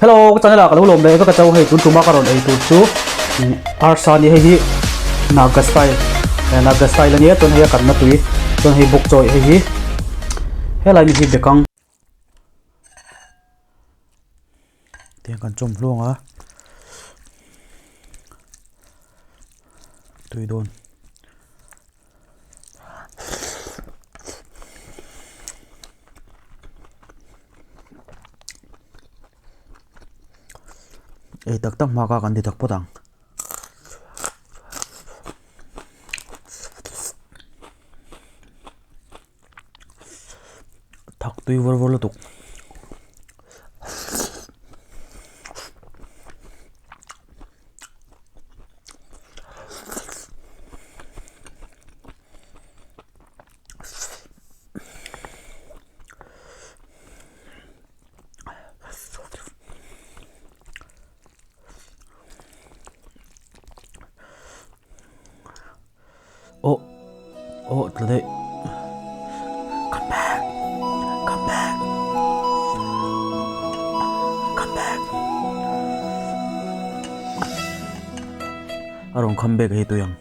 Hello ka channel ah ka lo lawm leh vek a chau hei tun tuma ka rawn ei tur chu arsa ni hei hi naga style naga style ania chuan hei a kanna tui chuan hei bawk chawi hei hi helai mi hi bekang Tiang kan chawm hluang a tui dawn. Ei tak tak hma kha kan ti tak phawt ang. Thak tui vawr vawr lutuk. Aw aw tla daih come back come back come back a rawn come back hei tui ang.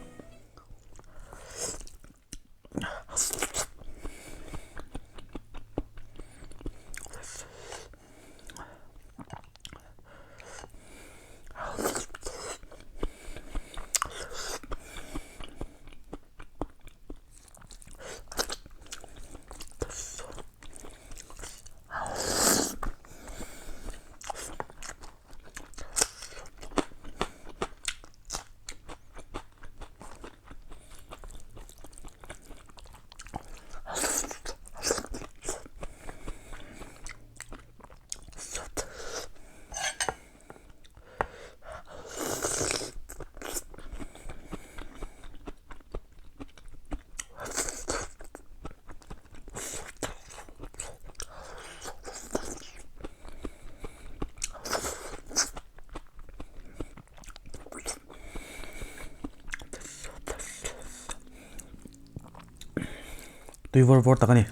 Tui vawr vawr tak a ni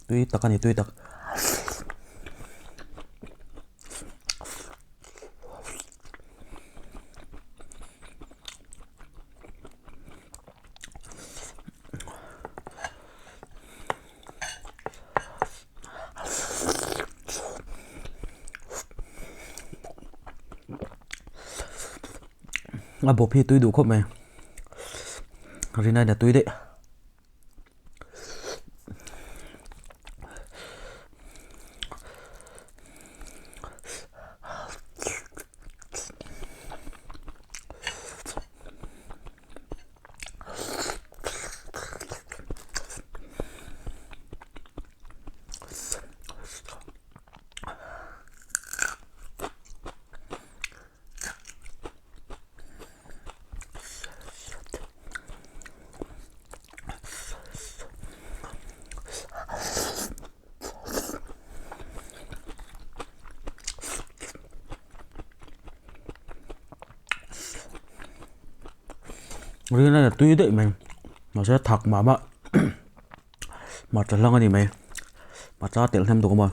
tui tak a ni tui tak. A bawp hi tui duh khawp mai rinai na tui daih. Rin a tui daih mai mahse thak mah mah hmarcha hlang a ni mai hmarcha telh hnem duh awm a.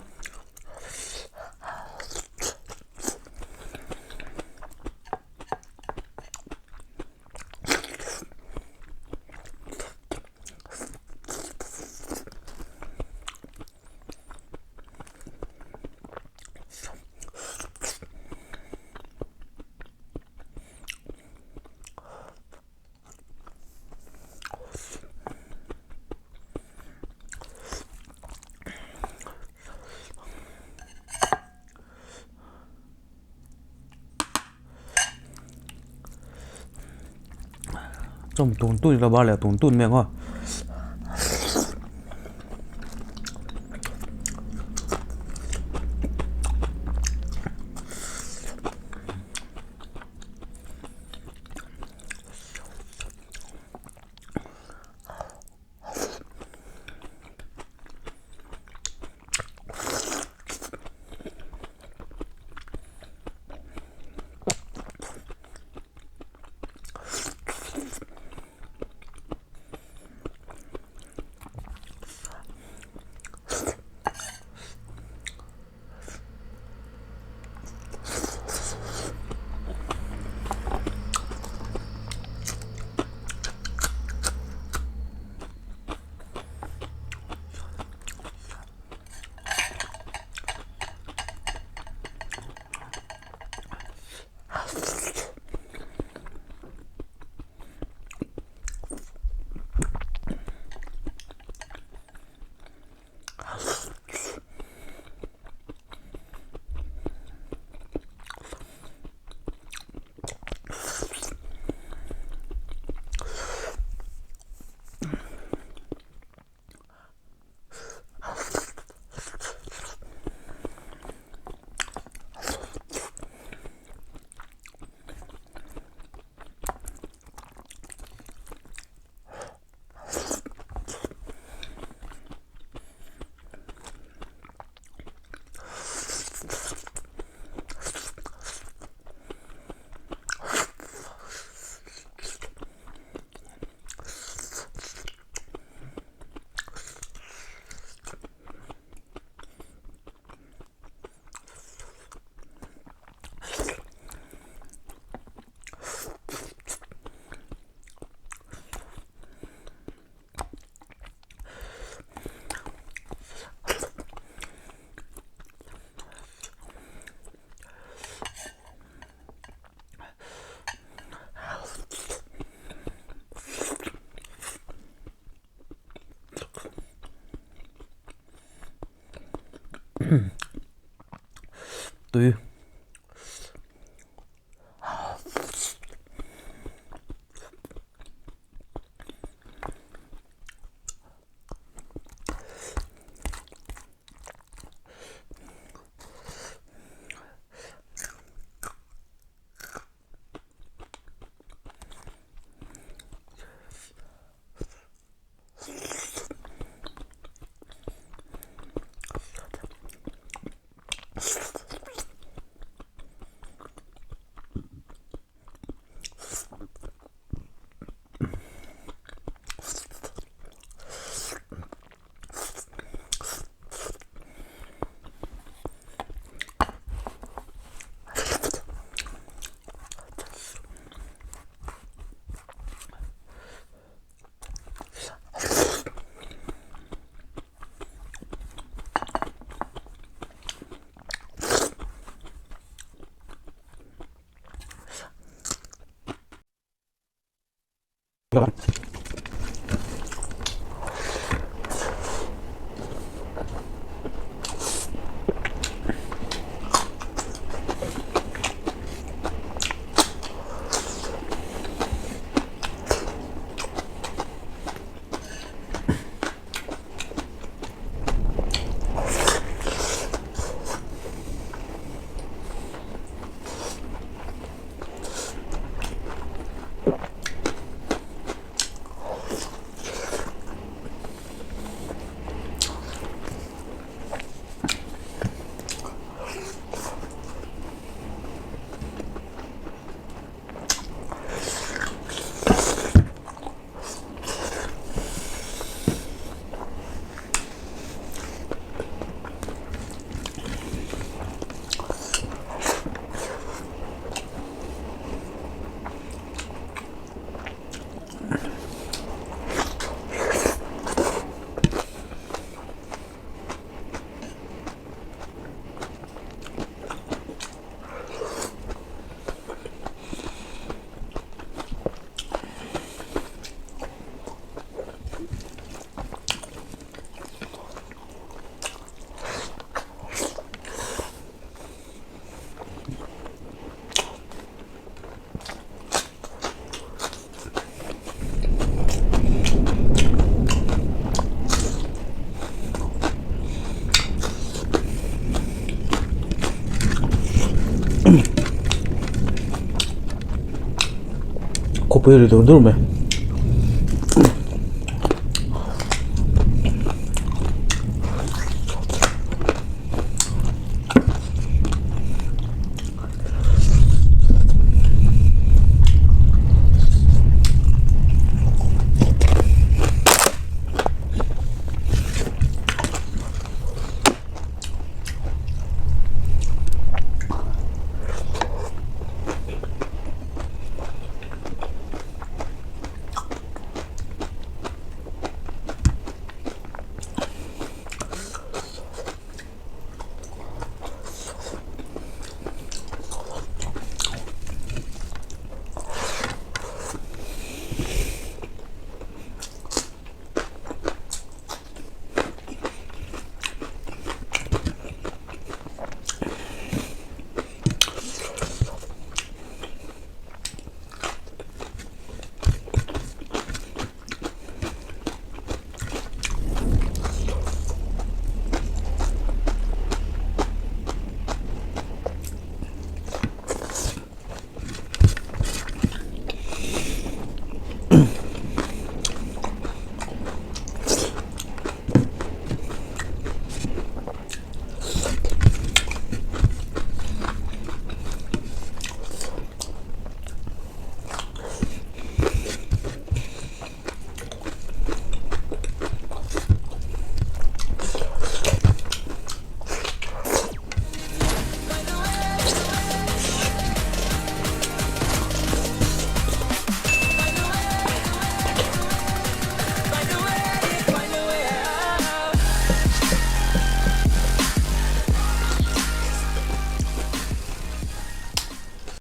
Chawm tun tun ila bar leh tun tun mai ang aw. Tui. Khawpui ri dur dur mai.